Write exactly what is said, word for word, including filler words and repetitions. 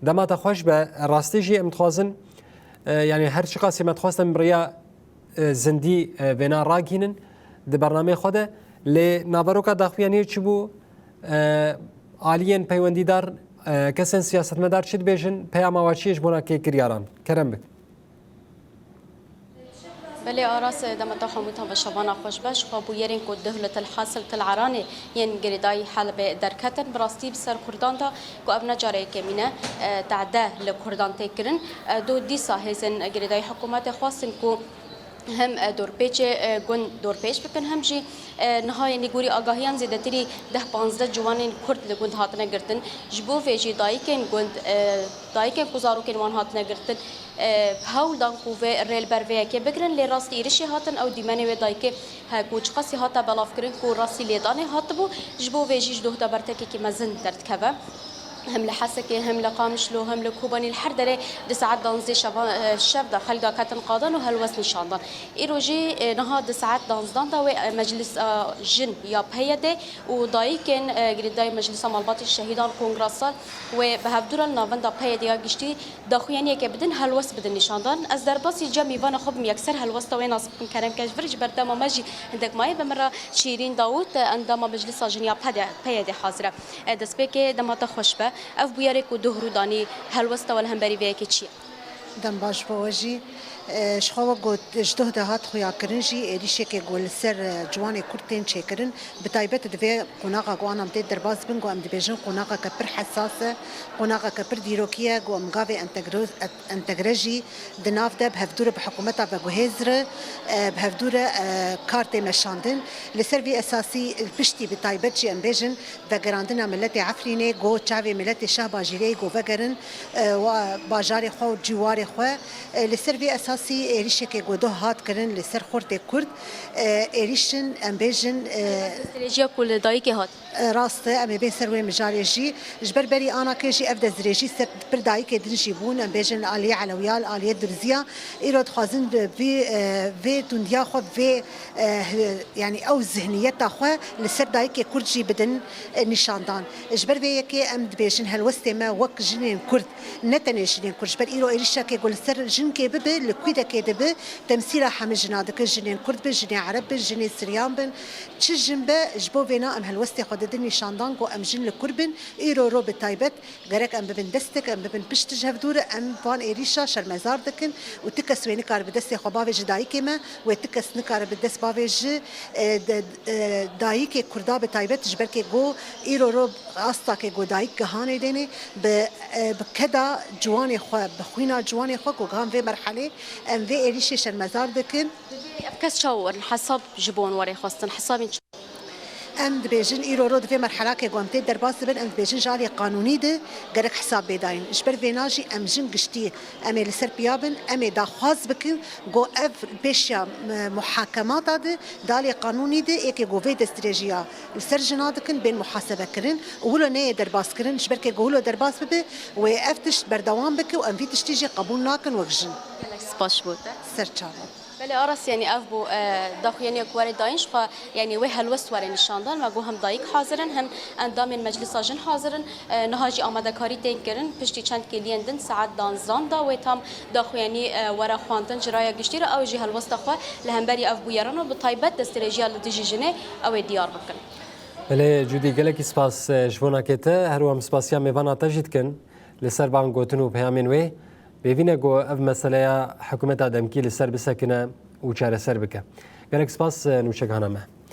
Dema te xweş be, rastî jî em dixwazin, e, yanî her çiqasî me dixwest em bi riya, e, zindî, e, vêna ragihînin di bernameyê xwe de, lê naveroka daxuyaniyê çi bû, e, aliyên peywendîdar, e, kesên siyasetmedar çi dibêjin, peyama we çi ye ji bona kê kiryaran? Kerem bik. Belê Aras, dema te hemû temaşevana xweş be. Ji xwe bûyerên ku duh li Til Hasil, Til Eranê yên girêdayî Helebê derketin, bi rastî bi ser Kurdan de ku ev ne cara yekemîn e, tehde li Kurdan tê kirin. E, do dîsa hêzên girêdayî hikûmetê xwestin ku hem, e, dorpêçê, e, gund dorpêç bikin, hem jî, e, niha yê nîgorî agahiyan zêdetirî deh panzdeh ciwanên Kurd li gund hatine girtin. Ji bo vê jî dayikên gund, e, dayikên ku zarokên wan hatine girtin, e, hewl dan ku vê rê li ber vê yekê bigirin, lê rastî êrişê hatin ew dîmenê wê dayikê he ku çiqasî hate belavkirin ku rastî lêdanê hatibû, ji bo vê jî ji doh de bertekekî mezin derdikeve. Hem li Hesekê, hem li Qamişlo, hem li Kobanî, li her derê di saet danzdeh şeva, e, şev de xelk daketin qadan û helwest nîşan dan. Îro jî, e, niha di saet danzdan de wê, e, meclisa jin ya P Y D û dayikên, e, girêdayî Meclisa Malbatê Şehîdan Kongrasal wê bi hevdû re li navenda P Y D ya giştî daxuyaniyeke bidin, helwest bidin nîşandan. Ez derbasî cem mîvana xwe bim, yekser helwesta wê nas bikim. Kerem ke ji vir, ji ber dema me jî hindek maye be. Min re Şîrîn Dawûd, endama Meclisa Jin ya P D, P Y D hazir e. E, destpêkê dema te xweş be. Ev bûyerê ku duh rû danî, helwesta we li hemberî vê yekê çi ye? Dem baş bo we jî. E, ji xwe wek got, ji duh de hat xuyakirin jî, êrîşekê ku li ser, e, ciwanê Kurd tên çêkirin, bi taybet di vê qonaxa ku an em tê derbas bin, ku em dibêjin qonaxeke pir hesas e, qonaxeke pir dîrokî ye, ku em gavê entegre, entegre jî di nav de bi hevdû re, bi hikûmeta veguhêz re, e, bi hevdû re, e, kar tê meşandin. Li ser vî esasî, piştî bi taybet jî em bêjin, vegerandina miletê Efrînê, ku çavê miletê Şehbajîrê yê ku vegerin, e, wa bajarê xwe û ciwarê xwe. E, li ser vî esasî êrîşekê ku duh hat kirin li ser xortê Kurd, e, êrîşin, em bêjin, e, Destdirêjiya ku li dayikê hat. E, rast e, em ê bên ser wê mijarê jî. Ji ber berî anakê jî ev destdirêjî ser pir dayikê din jî bûn, em bêjin li aliyê Elewiya, li aliyê Durziya. Îro dixwazin bi vî, e, vê tundiya xwe, vê, e, yanî ew zihniyeta xwe li ser dayikê Kurd jî bidin, e, nîşandan. Ji ber vê yekê em dibêjin helwestê me wek jinên Kurd, ne tenê jinên Kurd, ji ber îro êrîşekê ku li ser jinkê bibe, li kwîdekê dibe, temsîla hemî jina dike, jinên Kurd bin, jinê Ereb bin, jinê Siryan bin, çi jin be, ji bo vêna em helwestê xwe didin nîşandan ku em jin li kur bin, îro ro bi taybet gerek em bibin destek, em bibin pişt ji hevdû re, em van êrîşa şermezar dikin û ti kes wê nikare bi destê xwe bavê ji dayikê me, wê ti kes nikare bi dest bavê ji, e, de, e, dayikê Kurda bi taybet, ji ber kê go îro ro asta kê go dayik gihanê dênê, bi, e, bi keda ciwanê xwe, bi xwîna ciwanê xwe ku gihan vê merhelê, em vê êrîşê şermezar dikin. Ev kes çawa werin? Hesab ji bo wan were xwestin. Hesabên çi? Em dibêjin, îro ro di vê merhelakê ku em tê derbas dibin, em dibêjin ji alî qanûnî de gerek hesab bê dayîn. Ji ber vêna jî em jin giştî em ê li ser piya bin, em ê daxwaz bikin ku ev pêşiya, e, muhakemata de, di alî qanûnî de, êkê ku vê destdirêjiya li ser jina dikin, bên muhasebekirin û wilo neyê derbaskirin, ji ber kê ku wilo derbas bibe, wê ev tişt berdewam bike û em vî tiştî jî qebûl nakin wek jin. Gelek spas ji bo te. Ser çavan. Belê Aras, yanî ev bû, e, daxuyaniya ku were dayîn, ji xwe, yanî wê helwest were nîşandan, me got hem dayik hazir in, hem endamên Meclisa Jin hazir in. E, niha jî amadekarî tên kirin, piştî çend kêliyên din saet danzdan de wê tam daxuyanî, e, were xwendin ji raya giştî re, ew jî helwesta xwe li hemberî ev bûyeran û bi taybet destdirêjiya li dijî jinê ew ê diyar bikin. Belê Cudî, gelekî spas, e, ji bo nakê te. Her wiha em spasiya mêvana te jî dikin. Li ser van gotin û peyamên wê, pêvîn e ku ev meseleya hikûmeta demkî li ser bisekine û çareser bike. Gelek spas, e, nûçegihana me.